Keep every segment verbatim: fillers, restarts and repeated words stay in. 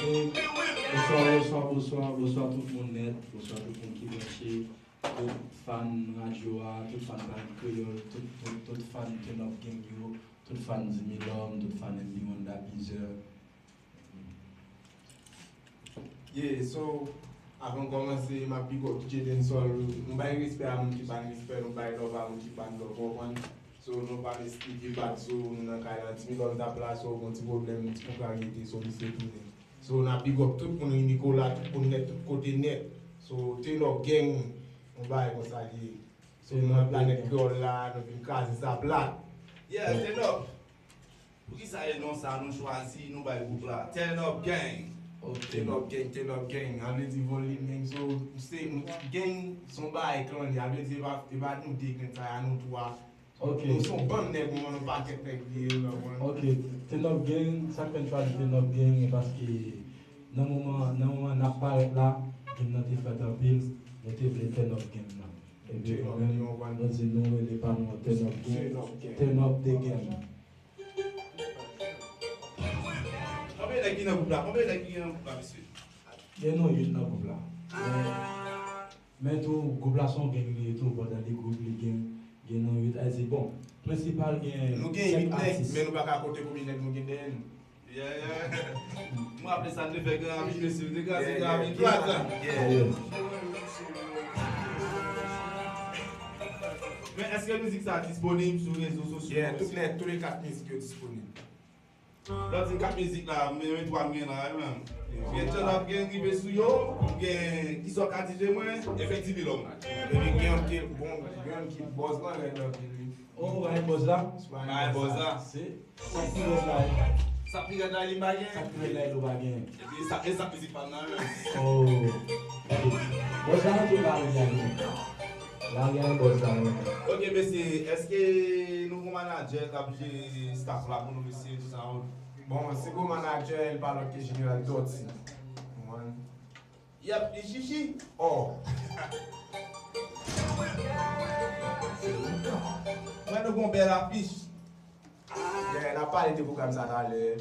Bonswa, bonswa, bonswa, bonswa tout moun nèt, bonswa tout moun ki branche, tout fan radyo a, tout fan Vibe Kreyòl, tout, tout, tout fan Turn Up Gang yo, tout fan Jimmy Lòm, tout fan M B Wonder Bizer. Yeah, so, avan m kòmanse, m ap big up DJ Dancehall. Nou bay respè a moun ki ban respè, nou bay love a moun ki ban love, ou konprann? So, nou pa esplike bat zo, nou nan kay la, Jimmy Lòm t ap la, so, gon ti pwoblèm, ti kontraryete, so, misye tounen. So, n ap big up tout moun, Ri Nicolas, tout moun nèt, tout kote nèt. So, Turn Up Gang, yon bagay konsa li ye. So, nou nan planèt kreyòl la, nou vin kraze sa plat. Yeah, Turn Up. Poukisa e non sa nou chwazi, nou bay gwoup la Turn Up Gang? Turn Up Gang, Turn Up Gang. A vle di volim, gang, so, se, gang, se yon bagay klan li. A vle di, e pa, e pa nou de gang sa a, nou twa. Ok. Nou se yon bann nèg, nou yon pakèt nèg li ye, ou konprann? Ok. Turn Up Gang, sa k fè n chwazi Turn Up Gang, e paske nan moman, nan moman n ap parèt la, gang nan te fèt anpil, nou te vle turn up gang nan. Epi nou menm, nou di nou rele pa nou an Turn Up Gang, turn up the gang. Konbyen nèg ki nan gwoup la? Konbyen nèg ki nan gwoup la, mesye? Gen nou uit nan gwoup la. Men, men tou, gwoup la se yon gang li ye tou, pandan li gwoup li gen, gen nou uit. Sa vle di, bon, prensipal gen sèt atis. Nou gen uit nèg, men nou pa ka konte konbyen nèg nou gen dèyè nou. Yeah, yeah. M raple sa n te fè Gran Ravin, mesye, n te kraze Gran Ravin plat la. Men èske mizik sa a disponib sou rezo sosyo? Yeah, tout les, tous les quatre mizik yo disponib. Lè w di kat mizik la, men, men twa m gen la, wi, menm. M gen Turn Up Gang rive sou yo, m gen Kisa w ka di de mwen, epi Jimmy Lòm. Epi gen yon ki, bon, gen yon ki bòz lan rèd anpil, wi. Oh, ou pa gen bòz la? Ou pa gen bòz la. Se, sa k pi rèd la, e. Sa k pi rèd la, e li m pa gen. Sa k pi rèd la, e li w pa gen. Epi sa, e sa k mizik pa m nan, wi. Oh, ok. Bòz la, antre lari a, wi. Lari a, bòz la, wi. Ok, mesye, èske nou gon manadjè k ap jere staff la pou nou, mesye, tout sa, wi? Bon, si gon manadjè, li pa lòt ke Jeneral Dòti. Ou konprann? Yep, li chichi. Oh. Mwen, nou gon bèl afich. Yeah, n ap pale de pwogram sa talè.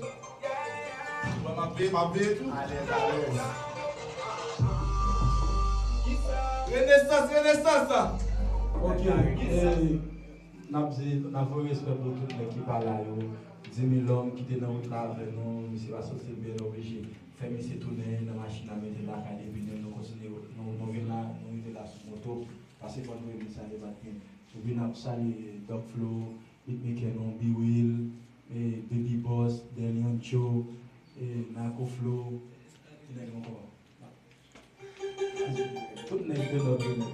Mwen, m ap veye, m ap veye tou. Alèz, alèz. Renesans, renesans. Ok, eh, n ap di, n ap voye respè pou tout nèg ki pa la yo. Jimmy Lòm ki te nan wout la avè nou, misye pa soti, l byen oblije fè misye tounen nan machin la, mete l lakay li, epi nou, nou kontinye, nou, nou vin la, nou rive la sou moto, paske fò nou vin sa, li pa t gen. Epi n ap salye Doc Flo, beatmaker nou, B-Will, eh, Baby Boss, Delion Cho, eh, Narco Flo, ki nèg ankò? Tout nèg de lòt de nèg.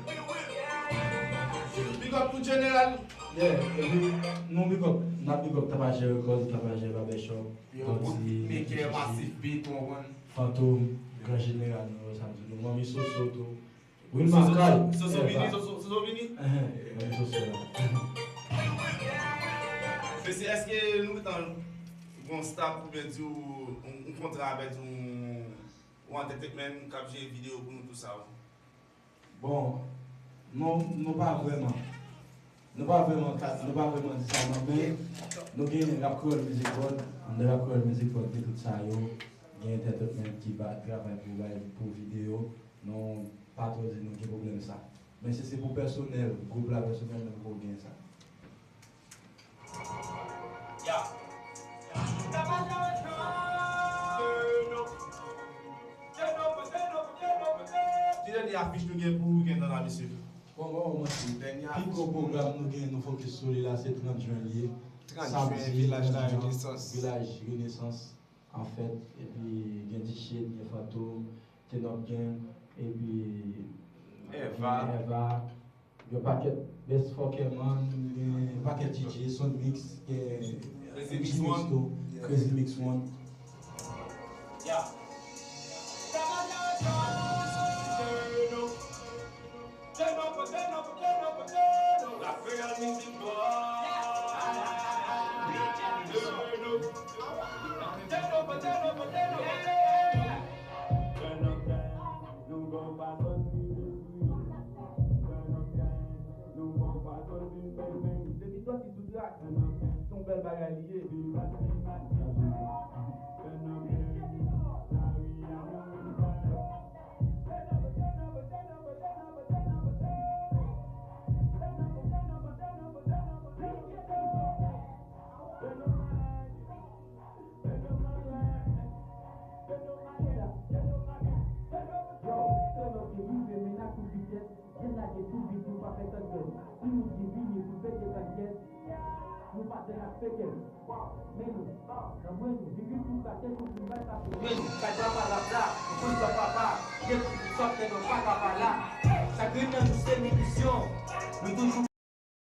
Big up tout jeneral. Yeah, epi nou big up, n ap big up Tapajè Records, Tapajè Barbershop, Dòti, Chichi, Fantom, gran jeneral nou yo, sa m di nou, Manmi Soso tou. Wilma Kay. Soso vini, Soso, Soso vini. Enhen, Manmi Soso la. Mesye, èske nou gentan gon staff oubyen di w, yon, yon kontra avèk yon Ou entertainment k ap jere videyo pou nou tou sa, wi. Bon, nou, nou pa vrèman. Nou pa vrèman ka, nou pa vrèman di sa, non, men nou gen Rap Kreyòl Music Board, anndan Rap Kreyòl Music Board gen tout sa yo, gen entertainment ki ba, travay pou bay, pou videyo, nou pa twò di nou gen pwoblèm sa. Men si se pou pèsonèl, gwoup la pèsonèl, nou poko gen sa. Ki dènye afich nou gen pou wikenn nan la, mesye? Bon, bon, bon, mwen, pi gwo pwogram nou gen, nou fokis sou li la, se trant jen li ye. Trant jen, Vilaj la Renesans. Vilaj Renesans, anfèt, epi gen Dichèt, gen Fantom, Tenòp Gang, epi Eva. Eva. Yon pakèt Best Fucker Man, gen yon pakèt D J, Sound Mix, gen Crazy Mix One. Crazy Mix One. Yeah. Depi sòti sou trak, se yon bèl bagay li ye. Peke, men nou, nan mwen nou, viri tou kate tou pou bay sa pou men nou, kay papa la bla, nou konn sa papa, gen pou sòt tè nan paka pa la. Sa grenn nan nou se minisyon, nou toujou